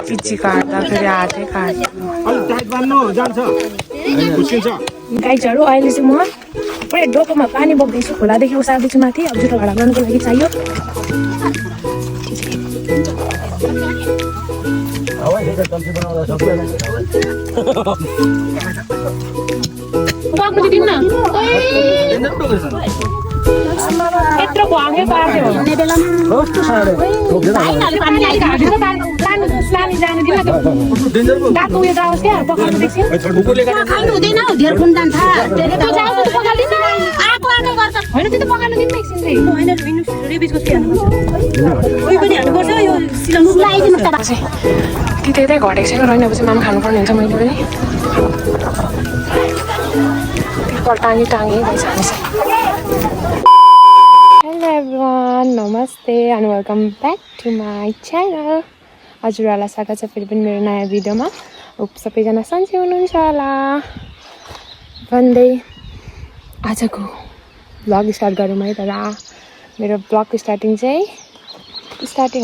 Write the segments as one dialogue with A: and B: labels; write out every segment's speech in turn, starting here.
A: चिची काट्दाखेरि हातै गाइजहरू अहिले चाहिँ म पुरै डोकोमा पानी बोक्दैछु खोलादेखि उसाल्दैछु माथि अब जुठो भाडा गर्नुको लागि चाहियो यत्रो भागे पार्दै हो लाने जानु दिनु गाको उयो जाओस् क्या पकाउनु देख्छु खानु हुँदैन हौ धेर खुन जान्छ त्यो जाऊ त पकाल्दिन आको आको गर्छ हैन त्यो त पकाउनु दिनु एकछिन चाहिँ हैन हैन रेबिजको के हाल्नु पर्छ कोही पनि हाल्नु पर्छ यो सिलाउनु लगाइदिनु त त्यतै घटेको छैन रहेनपछि माम खानु पर्ने हुन्छ मैले पनि टाँगी भइसक्छ हेलो एभ्रिवान नमस्ते and welcome back to my channel हजुरहरूलाई स्वागत छ फेरि पनि मेरो नयाँ भिडियोमा सबैजना सन्चै हुनुहुन्छ होला भन्दै आजको भ्लग स्टार्ट गरौँ है तर मेरो भ्लगको स्टार्टिङ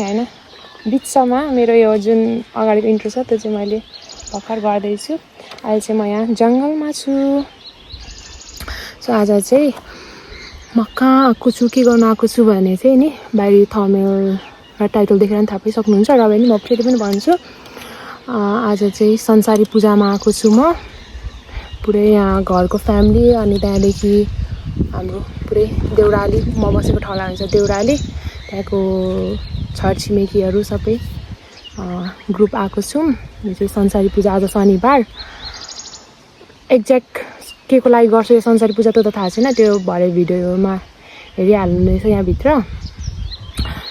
A: होइन बिचमा मेरो यो जुन अगाडिको इन्ट्रो छ त्यो चाहिँ मैले भर्खर गर्दैछु अहिले चाहिँ म यहाँ जङ्गलमा छु सो आज चाहिँ म कहाँ आएको छु के गर्न आएको छु भने चाहिँ नि बाहिर थमेल र टाइटल देखेर पनि थाहा पाइसक्नुहुन्छ र पनि म फेरि पनि भन्छु आज चाहिँ संसारी पूजामा आएको छु म पुरै यहाँ घरको फ्यामिली अनि त्यहाँदेखि हाम्रो पुरै देउराली म बसेको ठाउँमा हुन्छ देउराली त्यहाँको छरछिमेकीहरू सबै ग्रुप आएको छौँ यो चाहिँ संसारी पूजा आज शनिबार एक्ज्याक्ट के को लागि गर्छु यो संसारी पूजा त थाहा छैन त्यो भरे भिडियोमा हेरिहाल्नुहुनेछ यहाँभित्र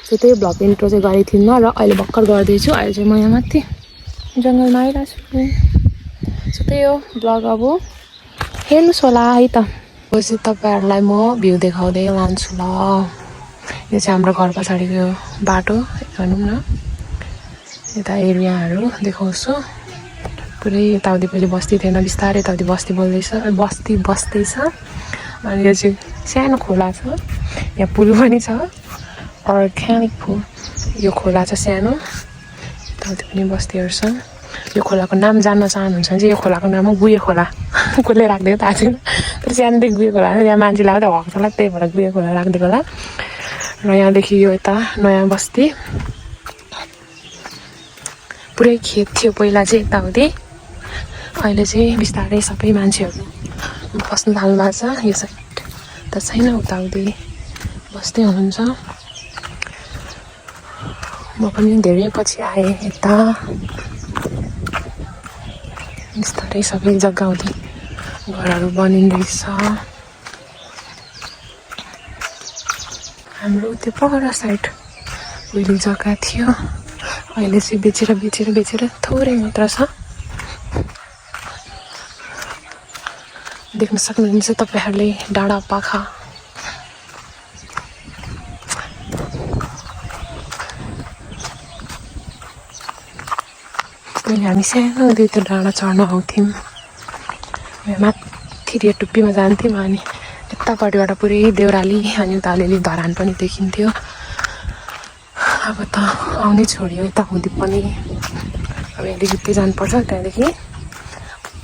A: सो त्यही भ्लग इन्ट्रो चाहिँ गरेको थिइनँ र अहिले भर्खर गर्दैछु अहिले चाहिँ म यहाँ माथि जङ्गलमा आइरहेको छु सो त्यही हो भ्लग अब हेर्नुहोस् होला है त पछि तपाईँहरूलाई म भ्यू देखाउँदै लान्छु ल यो चाहिँ हाम्रो घर पछाडिको बाटो भनौँ न यता एरियाहरू देखाउँछु पुरै यताउति पहिले बस्ती थिएन बिस्तारै यताउति बस्ती बस्दैछ अनि यो चाहिँ सानो खोला छ यहाँ पुल पनि छ अर्ग्यानिक पुल यो खोला छ सानो यताउति पनि बस्तीहरू छ यो खोलाको नाम जान्न चाहनुहुन्छ भने चाहिँ यो खोलाको नाम हो गुहे खोला कसले राखिदिएको थाहा छैन तर सानोदेखि गुहे खोला यहाँ मान्छेले आउँदा हक्छ होला त्यही भएर गुहे खोला राखिदिएको होला र यहाँदेखि यो यता नयाँ बस्ती पुरै खेत थियो पहिला चाहिँ यताउति अहिले चाहिँ बिस्तारै सबै मान्छेहरू बस्नु थाल्नु भएको छ यो साइड त छैन उताउति बस्दै हुनुहुन्छ म पनि धेरै पछि आएँ यता बिस्तारै सबै जग्गाउति घरहरू बनिँदैछ हाम्रो त्यो पर साइड उहिले जग्गा थियो अहिले चाहिँ बेचेर थोरै मात्र छ देख्न सक्नुहुन्छ तपाईहरूले डाँडा पाखा पहिले हामी सानो त्यो डाँडा चढ्न आउँथ्यौँ माथि टुप्पीमा जान्थ्यौँ अनि यतापट्टिबाट पुरै देउराली अनि उता अलिअलि धरान पनि देखिन्थ्यो अब त आउनै छोड्यो यता हुँदै पनि अब अलिकति जानुपर्छ त्यहाँदेखि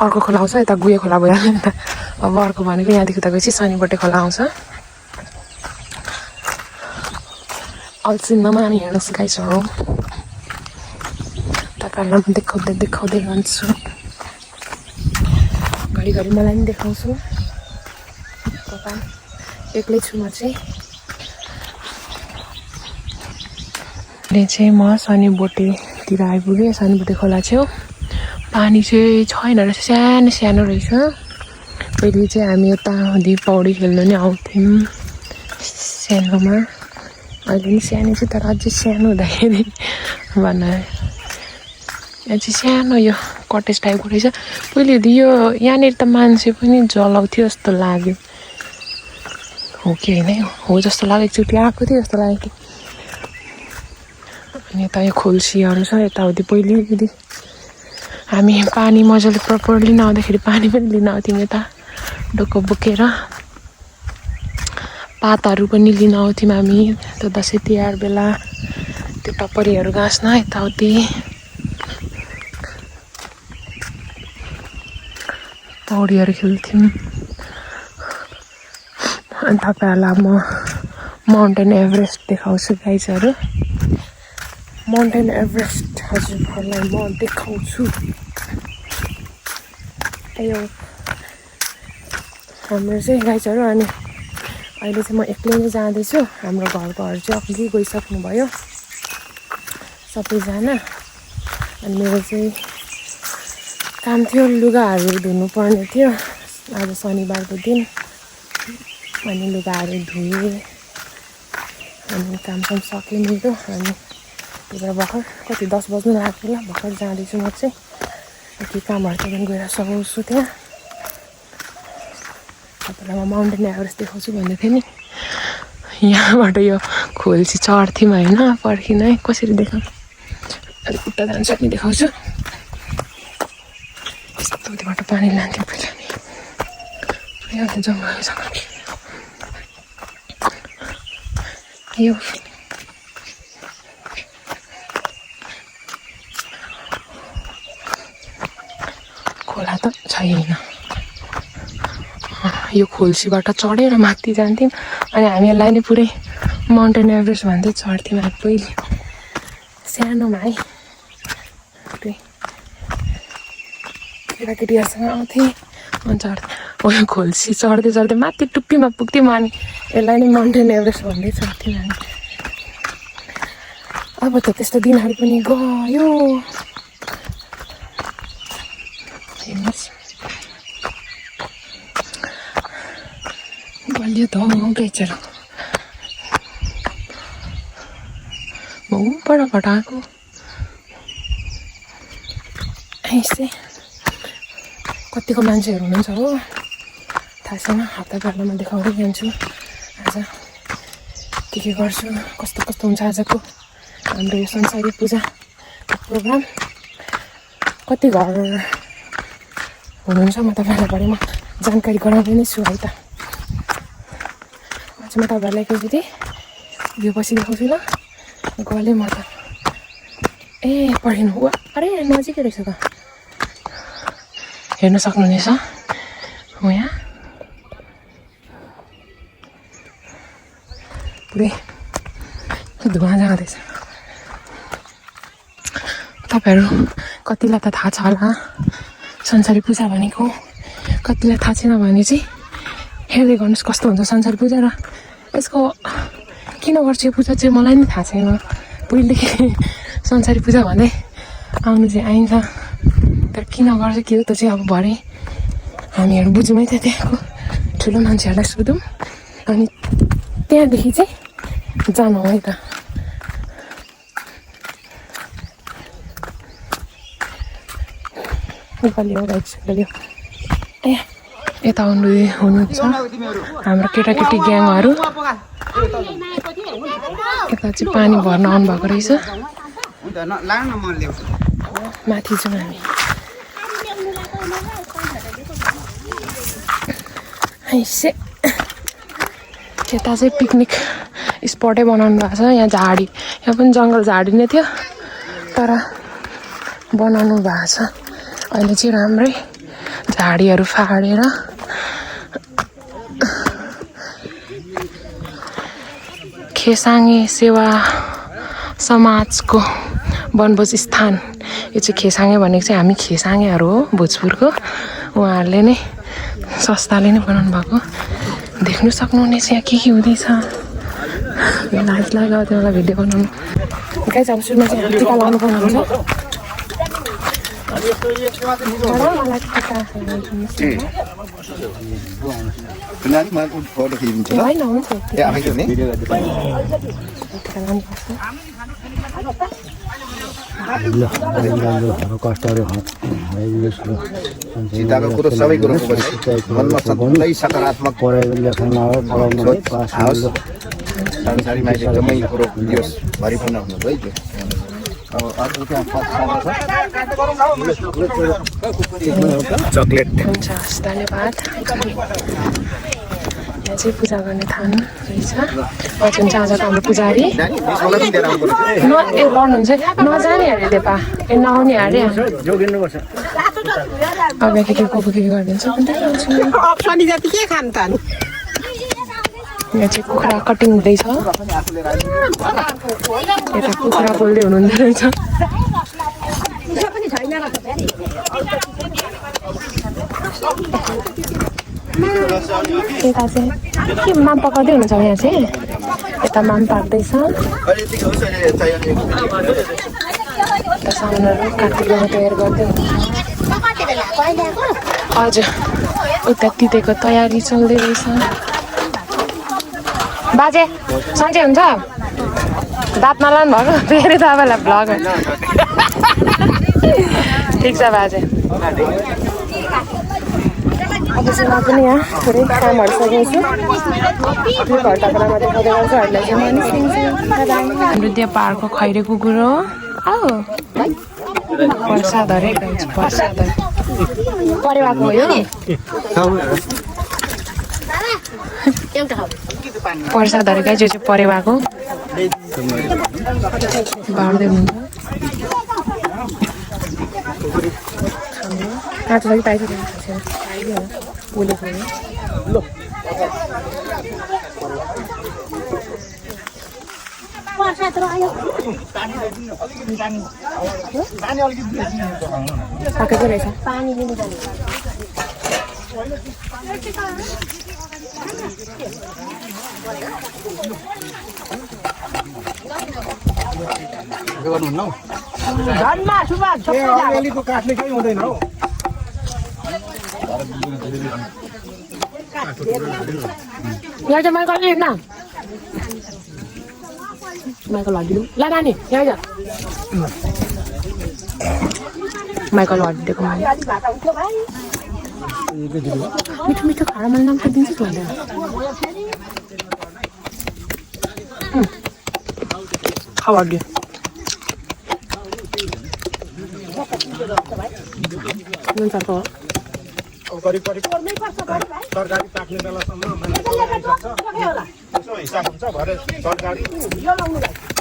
A: अर्को खोला आउँछ यता गुहे खोला भइहाल्यो नि त अब अर्को भनेको यहाँदेखि उता गएपछि शनिबटे खोला आउँछ अल्छिन्नमा हामी हेर्नुहोस् गाइजहरू तपाईँहरूलाई म देखाउँदै रहन्छु घरिघरि मलाई पनि देखाउँछु तपाईँ एक्लै छु म चाहिँ अहिले चाहिँ म शनिबोटेतिर आइपुगेँ शनिबोटे खोला छेउ पानी चाहिँ छैन रहेछ सानो रहेछ पहिले चाहिँ हामी यता हुँदै पौडी खेल्नु नि आउँथ्यौँ सानोमा अहिले पनि सानो चाहिँ तर अझै सानो हुँदाखेरि भन्न यहाँ चाहिँ सानो यो कटेज टाइपको रहेछ पहिले यो यहाँनिर त मान्छे पनि जलाउँथ्यो जस्तो लाग्यो हो कि होइन हो जस्तो लाग्यो एकचोटि आएको थियो जस्तो लाग्यो अनि यता यो खोल्सीहरू छ यताउति पहिले हामी पानी मजाले प्रपरली नआउँदाखेरि पानी पनि लिन आउँथ्यौँ यता डोको बोकेर पातहरू पनि लिन आउँथ्यौँ हामी त्यो दसैँ तिहार बेला त्यो टपरीहरू गाँच्न यताउति पौडीहरू खेल्थ्यौँ अनि तपाईँहरूलाई म माउन्टेन एभरेस्ट देखाउँछु गाइजहरू माउन्टेन एभरेस्ट हजुरहरूलाई म देखाउँछु यो हाम्रो चाहिँ गाइजहरू अनि अहिले चाहिँ म एक्लै नै जाँदैछु हाम्रो घरकोहरू चाहिँ अघि गइसक्नुभयो सबैजना अनि मेरो चाहिँ काम थियो लुगाहरू धुनुपर्ने थियो आज शनिबारको दिन अनि लुगाहरू धुएँ अनि काम सकेँ मेरो अनि त्यही भर्खर कति 10 बज्नु लाग्यो ल भर्खर जाँदैछु म चाहिँ के कामहरू चाहिँ गएर सघाउँछु त्यहाँ तपाईँलाई म माउन्टेन एभरेस्ट देखाउँछु भन्दै थिएँ नि यहाँबाट यो खोल्सी चढ्थ्यौँ होइन पर्खिन है कसरी देखाउँ अलिक उता जान्छ नि देखाउँछु कस्तो त्योबाट पानी लान्थ्यौँ पहिला नि यो जङ्गलसँग यो खोला त छैन यो खोल्सीबाट चढेर माथि जान्थ्यौँ अनि हामी यसलाई नै पुरै माउन्टेन एभरेस्ट भन्दै चढ्थ्यौँ हामी पहिले सानोमा है पुरै केटाकेटीहरूसँग आउँथेँ अनि चढ्थेँ यो खोल्सी चढ्दै चढ्दै माथि टुप्पीमा पुग्थ्यौँ अनि यसलाई नै माउन्टेन एभरेस्ट भन्दै चढ्थ्यौँ हामी अब त त्यस्तो दिनहरू पनि गयो हेर्नुहोस् बलियो त गाइजहरू म ऊबाट आएको यस्तै कतिको मान्छेहरू हुनुहुन्छ हो थाहा छैन हप्ता बेलामा देखाउँदै जान्छु आज के गर्छु कस्तो कस्तो हुन्छ आजको हाम्रो यो संसारी पूजा प्रोग्राम कति घर हुनुहुन्छ म तपाईँहरूलाई भरे म जानकारी गराउँदै नै छु है त आज म तपाईँहरूलाई एकैचोटि यो पछि देखाउँछु ल गलेँ म त ए पढेन वा अरे नजिकै रहेछ त हेर्न सक्नुहुनेछ हो यहाँ पुरै धुवा जाँदैछ तपाईँहरू कतिलाई त थाहा छ होला संसारी पूजा भनेको कतिलाई थाहा छैन भने चाहिँ हेर्दै गर्नुहोस् कस्तो हुन्छ संसारी पूजा र यसको किन गर्छ यो पूजा चाहिँ मलाई नि थाहा छैन पहिलेदेखि संसारी पूजा भन्दै आउनु चाहिँ आइन्छ तर किन गर्छ के हो त चाहिँ अब भरे हामीहरू बुझौँ है त त्यहाँको ठुलो मान्छेहरूलाई सोधौँ अनि त्यहाँदेखि चाहिँ जानु है त गलियो गाइस गलियो ए यता हुनुहुन्छ हाम्रो केटाकेटी ग्याङहरू यता चाहिँ पानी भर्न आउनुभएको रहेछ माथि जाउँ हामी यता चाहिँ पिकनिक स्पटै बनाउनु भएको छ यहाँ झाडी यहाँ पनि जङ्गल झाडी नै थियो तर बनाउनु भएको छ अहिले चाहिँ राम्रै झाडीहरू फाडेर खेसाङ्गे सेवा समाजको वनभोज स्थान यो चाहिँ खेसाङ्गे भनेको चाहिँ हामी खेसाङ्गेहरू हो भोजपुरको उहाँहरूले नै संस्थाले नै बनाउनु भएको देख्नु सक्नुहुनेछ यहाँ के हुँदैछ लाज लाग्यो त्यसलाई भिडियो बनाउनु गाइस अब सुरुमा चाहिँ हामी टिका लाउनु पर्ने हुन्छ
B: चिन्ताको कुरो सबै कुरो मनमा सधैँ सकारात्मक संसारी मान्छे जम्मै कुरो दियोस् भरिपूर्ण हुनु भयो अब अर्को त्यहाँ
A: चकलेट हुन्छ धन्यवाद यहाँ चाहिँ पूजा गर्ने थान रहेछ वचन चाहिँ आजको हाम्रो पुजारी गर्नुहुन्छ नजाने अरे देपा ए नआउने अरे अब के गरिदिन्छ यहाँ चाहिँ कुखुरा कटिङ हुँदैछ यता कुखुरा बोल्दै हुनुहुँदो रहेछ यता चाहिँ के माम पकाउँदै हुनुहुन्छ यहाँ चाहिँ यता माम पाक्दैछ यता सामानहरू काटेर तयार गर्दै हजुर उता तितेको तयारी चल्दै रहेछ बाजे सन्चै हुन्छ दाँत नलानु भएको फेरि तपाईँलाई भ्लग ठिक छ बाजे अब चाहिँ म पनि यहाँ थोरै कामहरू सघाउँछु घर तपाईँलाई देखाउँदै गर्छु हामीलाई चाहिँ हाम्रो त्यो पाहाडको खैरे कुकुर हो आऊ प्रसाद हरे प्रसाद परेवाको हो यो प्रसाद हरे गाई जो चाहिँ परेवाको बाँड्दै हुनुहुन्छ काँचो लागि पाइसकेको बोलेको पाकेको रहेछ पानी लिनु जाने यहाँ चाहिँ माइकल हेर्न माइकल हड्डिनु ला नानी यहाँ जा माइकल हड्डिदिएको मिठो मिठो खाना मैले नाम दिन्छु त खाऊ हड्डियो नुनसारको
C: सरकारी पाक्ने बेलासम्म यसो हिसाब हुन्छ भरे सरकारी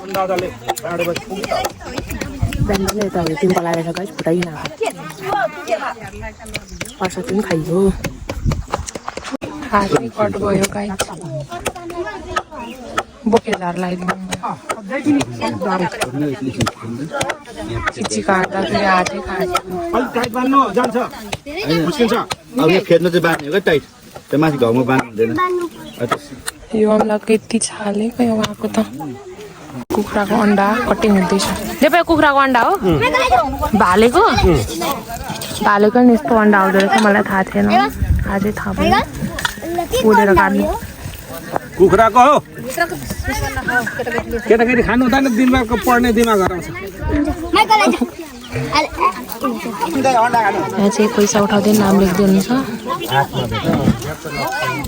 C: अन्दाजले बाँडेपछि पुग्छ
A: बिहान यता तिम्रो लगाएर गाइस फुटाइ न पर्छ तिमी खाइयो हातै कट भयो गाइस बोकेदार लगाइदिनु चिची काट्दाखेरि हातै काट्यो
C: अलिक टाइट बाँध्नु जान्छ मुस्किल छ
B: अब यो खेद्नु चाहिँ बाँध्ने हो क्या टाइट त्यो माथि घाउमा बाँध्नु हुँदैन
A: यो अम्लाको यति छालेको यो उहाँको त कुखुराको अन्डा कटिङ हुँदैछ देपा कुखुराको अन्डा हो भालेको भालेको नि यस्तो अन्डा आउँदो रहेछ मलाई थाहा थिएन अझै थाहा भयो पोलेर काट्नु
C: कुखुराको हो केटाकेटी खानु हुँदैन दिमागको पढ्ने दिमाग हराउँछ
A: यहाँ चाहिँ पैसा उठाउँदै नाम लेख्दै हुनुहुन्छ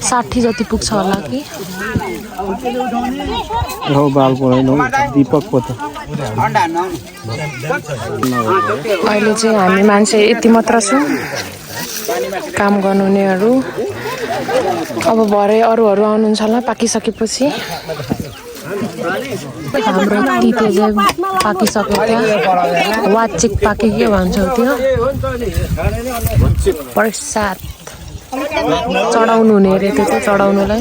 A: 60 जति पुग्छ होला कि
C: दीपक पोत
A: अहिले चाहिँ हामी मान्छे यति मात्र छौँ काम गर्नुहुनेहरू अब भरे अरूहरू आउनुहुन्छ होला पाकिसकेपछि हाम्रो तिते चाहिँ पाकिसक्यो त्यहाँ वाचिक पाके के भन्छौ त्यो प्रसाद चढाउनु हुने अरे त्यो चाहिँ चढाउनुलाई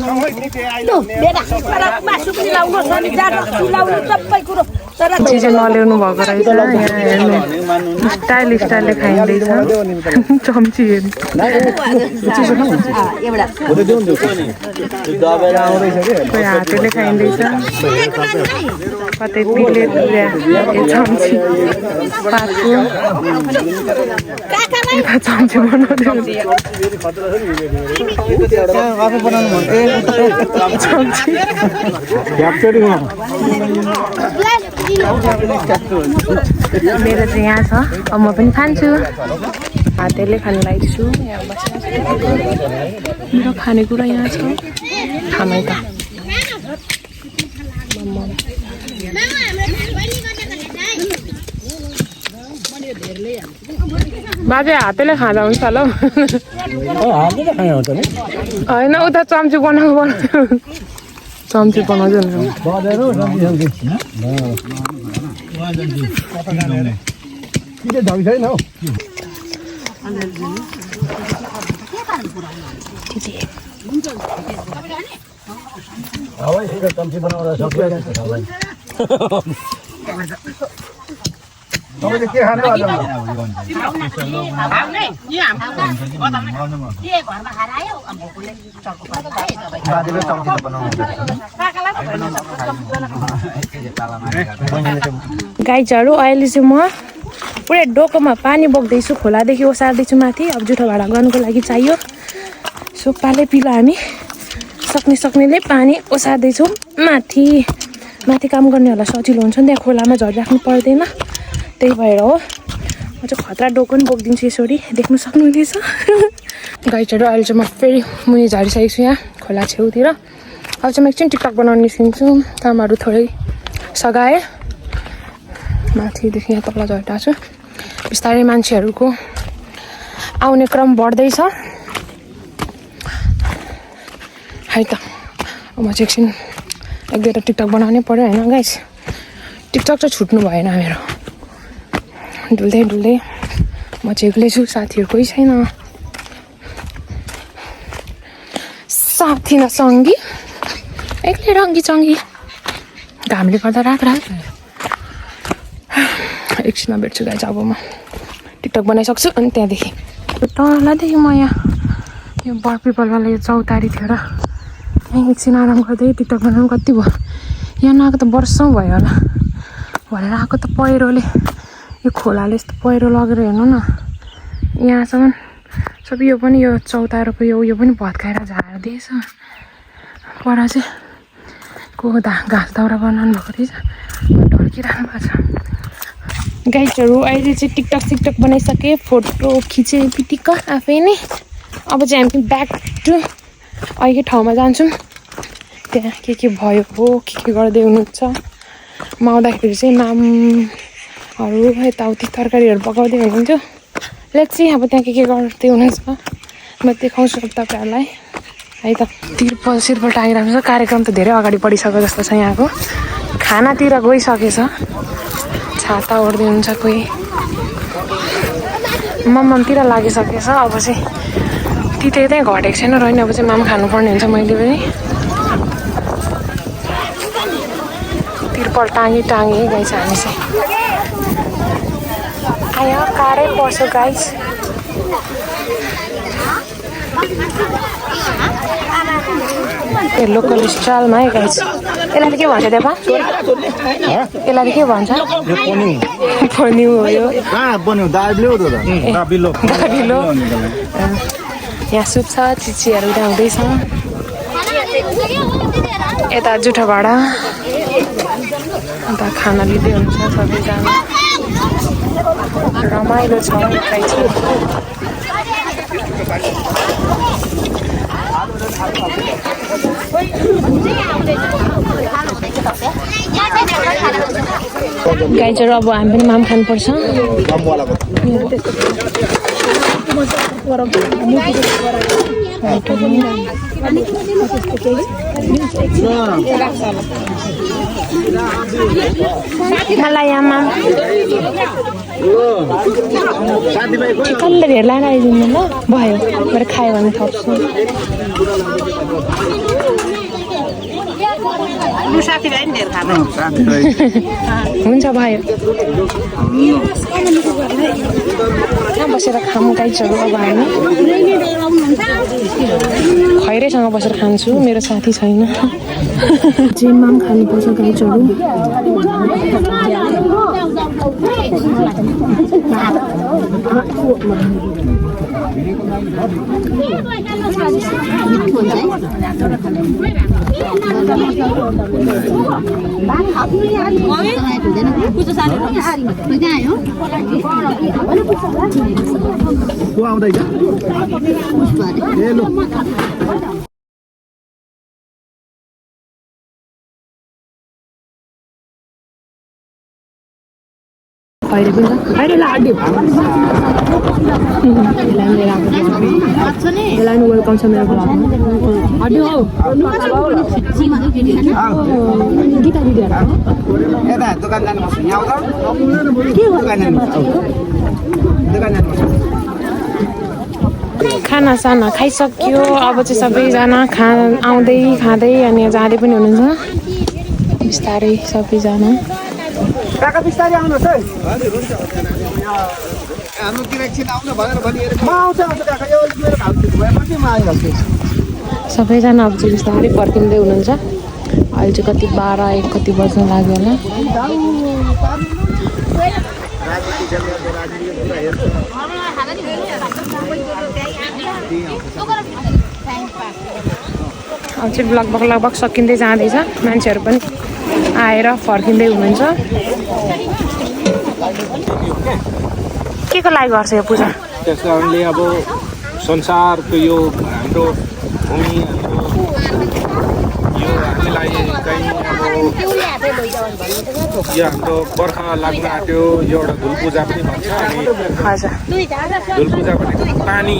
A: चिज नल्याउनु भएको रहेछ यहाँ हेर्नु स्टाइल स्टाइलले खाइँदैछ चम्ची हेर्नु कोही हातले खाइँदैछ कतै प्लेट चम्ची पातको यता चम्ची बनाउँदै मेरो चाहिँ यहाँ छ अब म पनि खान्छु हातैले खानु लाग्छु यहाँ बसेर मेरो खानेकुरा यहाँ छ खानै त बाजे हातैले खाँदा हुन्छ होला हौ
C: हातले त खाने हुन्छ नि
A: होइन उता चम्ची बनाएको चम्ची बनाउँछ नि
C: बजारो जल्दी किन धमी छैन हौ चम्ची बनाउँदा सक्यो तपाईँले के खानु आज
A: गाईहरू अहिले चाहिँ म पुरै डोकोमा पानी बोक्दैछु खोलादेखि ओसार्दैछु माथि अब जुठो भाडा गर्नुको लागि चाहियो सो पालै पिलो हामी सक्नेले पानी ओसार्दैछौँ माथि काम गर्नेहरूलाई सजिलो हुन्छ नि त्यहाँ खोलामा झरिराख्नु पर्दैन त्यही भएर हो म चाहिँ खतरा डोको पनि बोकिदिन्छु यसरी देख्नु सक्नुहुनेछ गाईहरू अहिले चाहिँ म फेरि मुनि झरिसकेको छु यहाँ खोला छेउतिर अब चाहिँ म एकछिन टिकटक बनाउनु निस्किन्छु कामहरू थोरै सघाएँ माथिदेखि यहाँ तल झरिरहेको छु बिस्तारै मान्छेहरूको आउने क्रम बढ्दैछ है त म चाहिँ एकछिन एक दुईवटा टिकटक बनाउनै पऱ्यो होइन गाइस टिकटक चाहिँ छुट्नु भएन मेरो डुल्दै म चाहिँ एक्लै छु साथीहरू कोही छैन साथी न सङ्गी एक्लै रङ्गी चङ्गी घामले गर्दा रात एकछिनमा भेट्छु गाइस अब म टिकटक बनाइसक्छु अनि त्यहाँदेखि तलदेखि म यहाँ यो बर पिपलवाला यो चौतारी थियो र यहाँ एकछिन आराम गर्दै टिकटक बनाउनु कति भयो यहाँ नआएको त वर्षौँ भयो होला भनेर आएको त पहिरोले यो खोलाले यस्तो पहिरो लगेर हेर्नु न यहाँसम्म सबै यो पनि यो चौतारोको यो पनि भत्काएर झार्दैछ पर चाहिँ को घाँस दाउरा बनाउनु भएको रहेछ ढल्किरहनु भएको छ गाइजहरू अहिले चाहिँ टिकटक बनाइसकेँ फोटो खिचेँ पिटिक्क आफै नै अब चाहिँ हामी ब्याक टु अहिले ठाउँमा जान्छौँ त्यहाँ के भयो हो के गर्दै हुनुहुन्छ म आउँदाखेरि चाहिँ मामहरू यताउति तरकारीहरू पकाउँदै हुनुहुन्थ्यो लेट्सी अब त्यहाँ के गर्दै हुनुहुन्छ म देखाउँछु तपाईँहरूलाई है त तिरपल टाँगिरहेको छ कार्यक्रम त धेरै अगाडि बढिसक्यो जस्तो छ यहाँको खानातिर गइसकेछ छाता ओर्दै हुन्छ कोही ममतिर लागिसकेछ अब चाहिँ तिते त्यहीँ घटेको छैन र अब चाहिँ माम खानुपर्ने हुन्छ मैले पनि तिरपल टाँगी गाइस हामी चाहिँ आयो कारै पर्छ गाइस ए लोकल स्टाइलमा है गाइस यसलाई के भन्छ देपा यसलाई के भन्छ पन्यु हो यो दाबिलो यहाँ सुप छ चिचीहरू त्यहाँ हुँदैछ यता जुठो भाडा अन्त खाना लिँदै हुन्छ सबैजना रमाइलो छ गाईहरू अब हामी पनि माम खानुपर्छ मलाई आमा कसले भेट लाएर आइदिनु ल भयो मेरो खायो भने थप्छु हुन्छ भयो कहाँ बसेर खाऊँ गाइजहरू अब हामी खैरैसँग बसेर खान्छु मेरो साथी छैन जिममा पनि खानुपर्छ गाइजहरू
B: को आउँदैछ
A: खैरे पनि छ खैरे लाड्यो यसलाई नि वेलकम छ मेरो ब्लगमा हड्यो हौ गीता दिदी
B: यता दोकान जानुपर्छ यहाँ आउँदा दोकान जानुपर्छ
A: खाना साना खाइसक्यो अब चाहिँ सबैजना आउँदै खाँदै अनि जाँदै पनि हुनुहुन्छ बिस्तारै सबैजना
B: बिस्तारै आउनुहोस् है हाम्रोतिर एकछिन आउनु भनेर भनिएर म आउँछ काका यो मेरो घाउ भएपछि म आइहाल्छु
A: सबैजना अब चाहिँ बिस्तारै फर्किँदै हुनुहुन्छ अहिले चाहिँ कति 12-1 कति बज्न लाग्यो होला अब चाहिँ लगभग सकिँदै जाँदैछ मान्छेहरू पनि आएर फर्किँदै हुनुहुन्छ के को लागि गर्छ यो पूजा
C: त्यस कारणले अब संसारको यो हाम्रो भूमि यो हामीलाई चाहिँ अब यो हाम्रो बर्खा लाग्न आँट्यो यो एउटा धुल पूजा पनि भन्छ अनि
A: हजुर
C: धुल पूजा भनेको पानी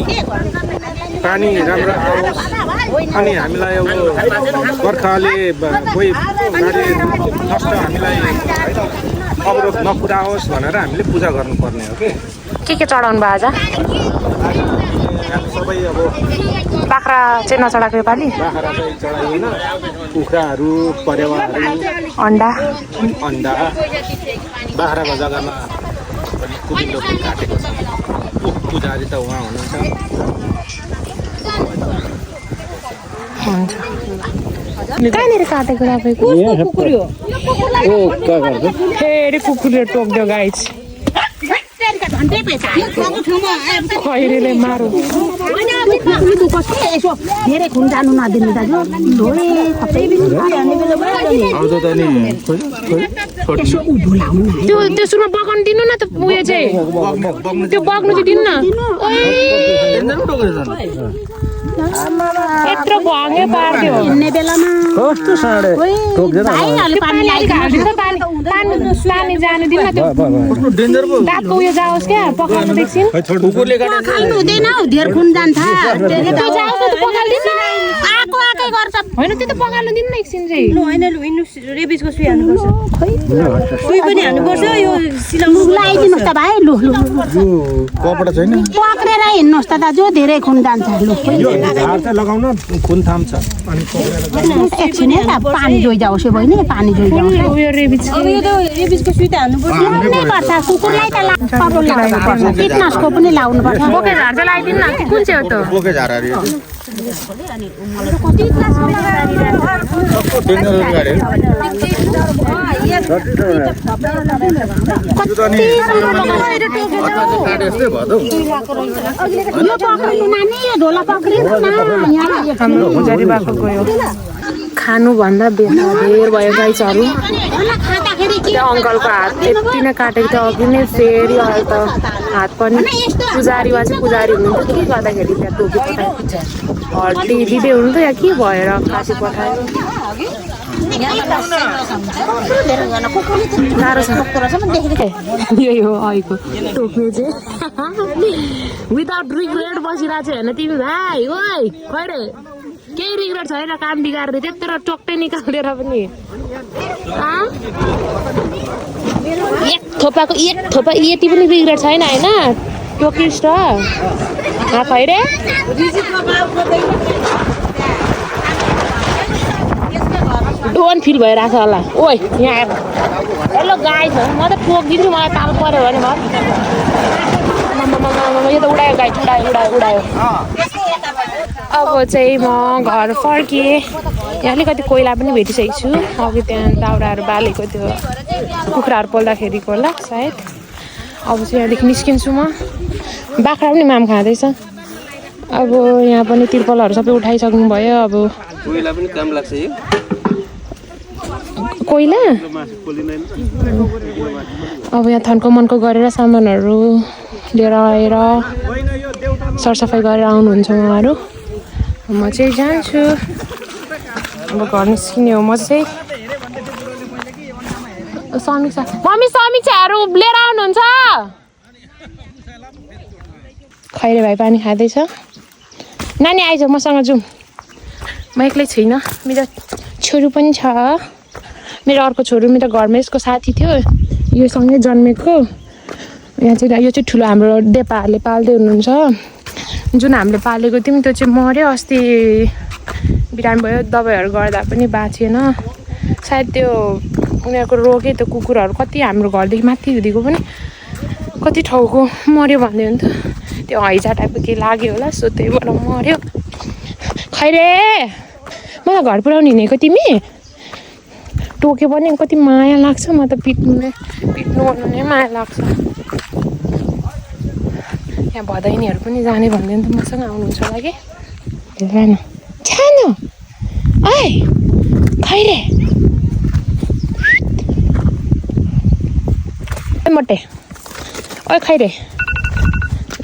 C: राम्रो आओस् अनि हामीलाई अब बर्खाले कोही नष्ट हामीलाई अवरोध नपुर्याओस् भनेर हामीले पूजा गर्नुपर्ने हो
A: के चढाउनु भयो आज
C: हामी सबै अब
A: बाख्रा चाहिँ नचढाएको योपालि
C: बाख्रा चाहिँ चढाइएन कुखुराहरू परेवाहरू
A: अन्डा
C: बाख्राको जग्गामा पनि कुदिलो पनि काटेको छ पुजारी त उहाँ हुनुहुन्छ
A: हुन्छ कहाँनिर काटेको तपाईँको फेरि कुकुरले टोक्यो गाइस खैरेले मारो
D: धेरै खुन जानु नदिनु दाजु
A: त्यो सुनमा बगाउनु दिनु न त उयो चाहिँ त्यो बग्नु चाहिँ दिनु न यत्रो भङ्गे पार्थ्यो
D: हिँड्ने बेलामा
B: कस्तो साडे
A: पानी जानु दिनु न त्यो दाँतको उयो जाओस् क्या पकाउनु देख्छिन्
D: खानु हुँदैन हौ धेर खुन जान्छ
A: त्यो जाओस् न त पकाल्दिनु
D: आएको आएकै गर्छ
A: होइन त्यो त पकाल्नु दिनु न एकछिन चाहिँ
E: होइन रेबिसको सुई हाल्नुपर्छ सुई पनि हाल्नुपर्छ यो सिलाउनु
D: लगाइदिनुहोस् त भाइ लु
B: कपडा छैन
D: पक्रेर हिँड्नुहोस् त दाजु धेरै खुन जान्छ लु
C: लगाउन खुन थाम्छ अनि
D: एकछिन है पानी जोइजाओस् यो बहिनी पानी जोइजाओस्
A: उयो रेबिच
E: अब यो त रेबिसको सुई त हाल्नुपर्छ
D: लाउनै पर्छ कुकुरलाई त लाउनुपर्छ टिटनसको पनि लाउनुपर्छ
A: बोके झार चाहिँ लगाइदिनु न कुन चाहिँ हो त
B: बोके झार अरे
D: यो पक्रिनु नानी यो ढोला पक्रिनु न
A: हाम्रो पुजारी बाको गयो खानुभन्दा धेर भयो गाइसहरू त्यो अङ्कलको हात यति नै काटेको थियो अघि नै फेरि अहिले त हात पनि पुजारीमा चाहिँ पुजारी हुनुहुन्थ्यो के गर्दाखेरि त्यहाँ टोपी पठायो हड्डी दिँदै हुनुहुन्थ्यो या के भएर कासी पठायो यही हो अहिलेको टोपी चाहिँ विदाउट रिग्रेट बसिरहेको छ होइन तिमी भाइ ओइ खैरे केही रिग्रेट छैन काम बिगार्दै त्यत्रो टोक्टै निकालेर पनि एक थोपा यति पनि रिग्रेट छैन होइन टोकिस्ट खैरे डोन फिल भइरहेछ होला ओइ यहाँ आएर हेलो गाई छ म त टोकिदिन्छु मलाई ताल पऱ्यो भने यो त उडायो गाई उडायो अब चाहिँ म घर फर्केँ यहाँ अलिकति कोइला पनि भेटिसकेको छु अघि त्यहाँ दाउराहरू बालेको त्यो कुखुराहरू पोल्दाखेरिको होला सायद अब चाहिँ यहाँदेखि निस्किन्छु म बाख्रा पनि माम खाँदैछ अब यहाँ पनि तिर्पलहरू सबै उठाइसक्नु भयो अब
B: कोइला पनि काम लाग्छ यो
A: कोइला अब यहाँ थन्को मनको गरेर सामानहरू लिएर आएर सरसफाइ गरेर आउनुहुन्छ उहाँहरू म चाहिँ जान्छु अब घर निस्किने हो म चाहिँ समीक्षा मम्मी समीक्षाहरू लिएर आउनुहुन्छ खैरे भाइ पानी खाँदैछ नानी आइज मसँग जाउँ म एक्लै छुइनँ मेरो छोरो पनि छ मेरो अर्को छोरो मेरो घरमा यसको साथी थियो यो सँगै जन्मेको यहाँ चाहिँ यो चाहिँ ठुलो हाम्रो देपाहरूले पाल्दै हुनुहुन्छ जुन हामीले पालेको थियौँ त्यो चाहिँ मऱ्यो अस्ति बिरामी भयो दबाईहरू गर्दा पनि बाँचेन सायद त्यो उनीहरूको रोगै त्यो कुकुरहरू कति हाम्रो घरदेखि माथि हुँदिको पनि कति ठाउँको मऱ्यो भन्दै हुन्थ्यो त्यो हैजा टाइपको केही लाग्यो होला सो त्यही भएर मऱ्यो खैरे मलाई घर पुऱ्याउनु हिँडेको तिमी टोक्यो पनि कति माया लाग्छ म त पिट्नु गर्नु नै माया लाग्छ यहाँ भदैनीहरू पनि जाने भन्दै त मसँग आउनुहुन्छ होला कि हेर न छानो ओइ खैरे मोटे ओइ खैरे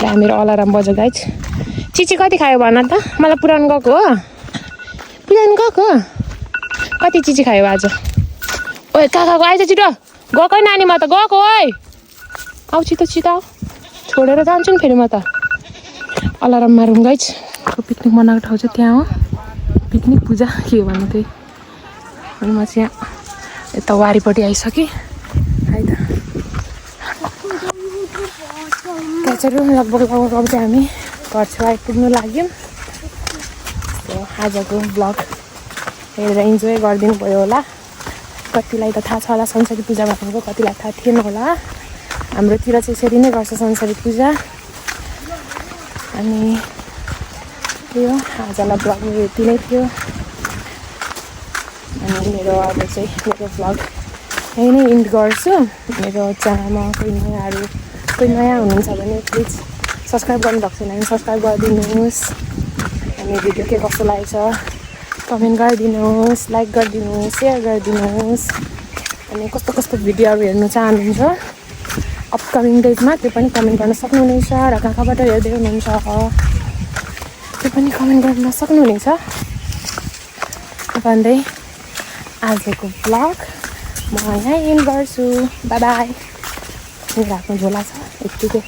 A: ला मेरो अलार्म बज्यो गाइज चिची कति खायो भन त मलाई पुरानो गएको हो कति चिची खायो आज ओइ काकाको आइज छिटो गएको नानी म त गएको ओइ आऊ छिटो आऊ छोडेर जान्छु नि फेरि म त अलार्म मारौँ गाइज पिकनिक मनाएको ठाउँ चाहिँ त्यहाँ हो पिकनिक पूजा के भन्नु त्यही अनि म चाहिँ यहाँ यता वारिपट्टि आइसकेँ है त त्यहाँ चाहिँ लगभग चाहिँ हामी घर छेउ आइपुग्नु लाग्यौँ आजको ब्लग हेरेर इन्जोय गरिदिनु भयो होला कतिलाई त थाहा छ होला संसारी पूजा भनेको कतिलाई थाहा थिएन होला हाम्रोतिर चाहिँ यसरी नै गर्छ संसारी पूजा अनि त्यो आजलाई ब्लग मेरो यति नै थियो अनि मेरो अब चाहिँ मेरो ब्लग यही नै इन्ड गर्छु मेरो च्यानलमा कोही नयाँ हुनुहुन्छ भने प्लिज सब्सक्राइब गर्नुभएको छैन भने सब्सक्राइब गरिदिनुहोस् अनि भिडियो के कस्तो लागेको छ कमेन्ट गरिदिनुहोस् लाइक गरिदिनुहोस् सेयर गरिदिनुहोस् अनि कस्तो कस्तो भिडियोहरू हेर्नु चाहनुहुन्छ अपकमिङ डेजमा त्यो पनि कमेन्ट गर्न सक्नुहुनेछ र कहाँबाट हेर्दै हुनुहुन्छ त्यो पनि कमेन्ट गर्न सक्नुहुनेछ भन्दै आजको ब्लग म यहाँ इन्ड गर्छु बाई बाई मेरो हातमा झोला छ यत्तिकै